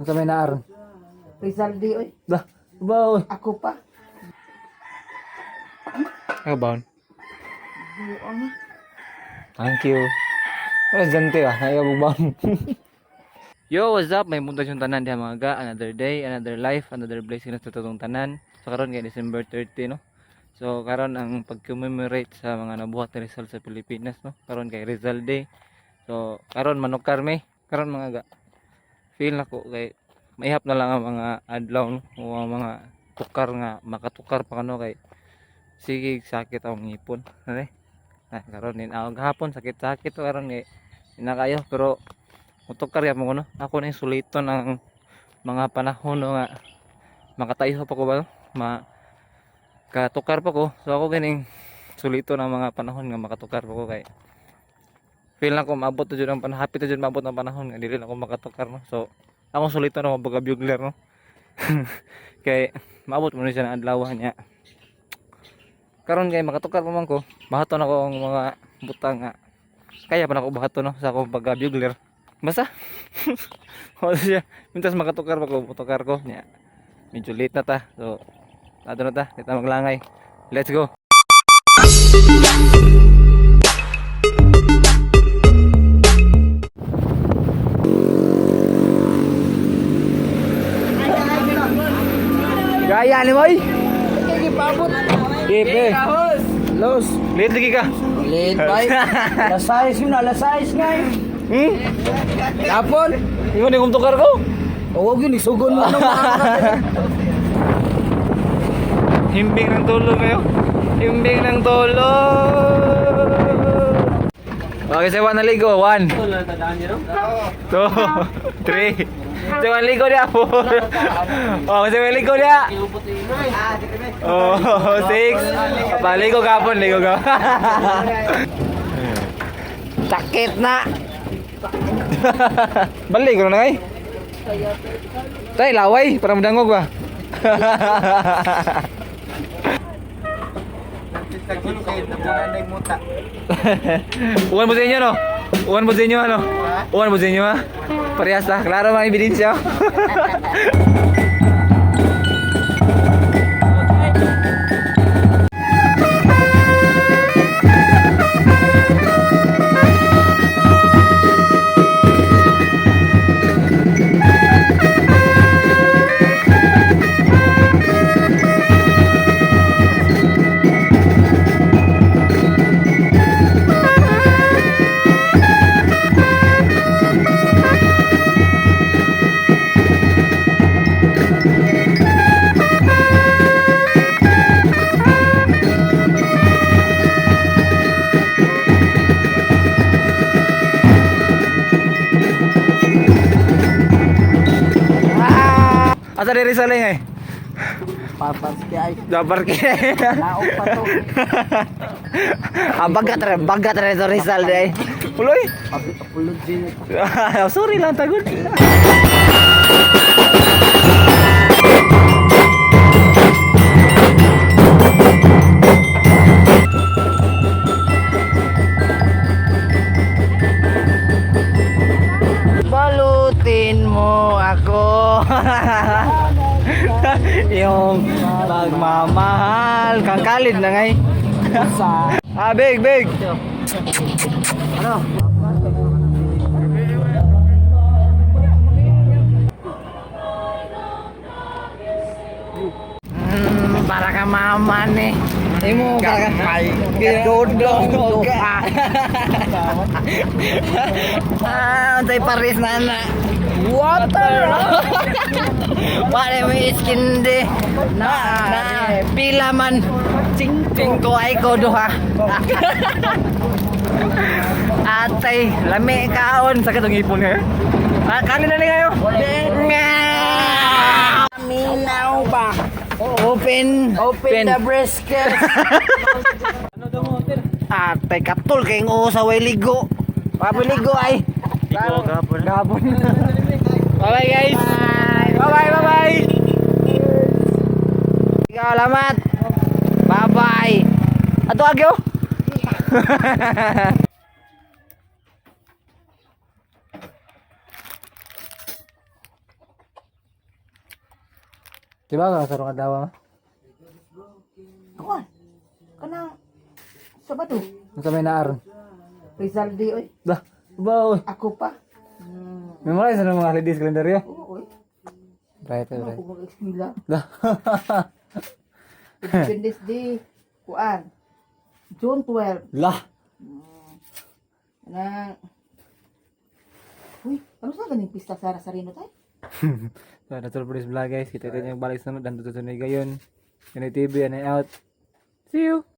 Unsa may naaron? Rizaldi oy. Dah, baon. Ako pa. Ako baon. Buong. Thank you. Wala zante ah, ayaw mo baon. Yo, what's up? May punta yung tanan diha mga ga. Another day, another life, another blessing na sa totoong tanan. So karon kay December 30, no. So karon ang pag-commemorate sa mga nabuhat ni Rizal sa Pilipinas, no. Karon kay Rizal Day. So karon manukar mi. Karon mga ga. Feel nako kay maihap na lang ang mga adlaw, no, o ang mga tukar nga makatukar pa kano kay sige sakit ang ngipon. Ano eh? Ah, karon din ako gahapon sakit-sakit to karon kay inakayo pero mutukar ya mo no. Ako na yung suliton ang mga panahon, no, nga makataiho pa ko ba, no? Ma katukar pa ko. So ako ganing suliton ang mga panahon nga makatukar pa ko kay feel na ko maabot to jud ang panahon, happy to jud maabot ang panahon nga dili na ako makatukar, no. So ako suliton ako pagka bugler, no. Kay maabot mo ni siya ng adlaw niya. Karon kay makatukar pa man ko, bahaton ako ang mga butang nga kaya pa nako bahaton, no, sa akong pagka bugler. Basta wala siya. Mintas makatukar pa ko, mutukar ko niya. Medyo late na ta. So ato na ta, kita maglangay. Let's go. Gaya ni boy. Kipe. Los. Late lagi ka. Late bay. Alas 6 yun, alas 6 nga. Hmm? Tapon. Ingon ni kung tukar ko. Huwag yun, isugon mo nung mga Himbing ng tulong ngayon. Himbing ng tulong. Okay, sa one naligo. One. Two. Three. Sa one ligo niya. Four. Oh, sa one ligo niya. Oh, six. Paligo kapon, ligo ka. Sakit na. Balik ko na ngay. Tay, laway. Para madangog ba? Uwan mo sa inyo, no? Uwan mo sa inyo, ano? Uwan mo sa inyo, ha? Parehas na. Klaro mga ebidensya. Asa diri sa lingay? Papas kay ay. Dabar kay. Naog pa to. Ah, bagat re sa Rizal day. Uloy. Public apology. Sorry lang tagod. Balutin mo ako. Yung pagmamahal kang kalid na ngay. Sa Ah, big, big. ano? Para ka mama ni. Imo para ka Dodong ka. Ah, unsay paris na na. Water. Pare mo skin de. Na, na pila man. Cingko ay ko duha. Atay, lami kaon sakit ang ipon ngayon. Ah, kanin na ni ngayon. Nga! Minaw ba? Open. Open the brisket. Atay, katol kayong oo sa way ligo. Papuligo ay. Ligo gapon. Gapon. Bye-bye guys. Bye-bye, bye-bye. Ikaw, alamat. Bye-bye. Ato agyo. Diba ka sa rong adlaw ma? Ako ah. Kanang Sabado. Unsa may naaron? Rizal Day oy. Dah, ba oy. Ako pa. Memorize na mga holidays kalendaryo. Oo oy. Right, Ano right. ako mag-eskwela? Dah. Independence Day. Kuan. June 12. Lah. Kanang. Uy, ano sa ganing pista sa Sarino tay? So, that's all for this vlog, guys. Kita tayo balik sunod. Nandito sa gayon. Yanay TV, and out. See you!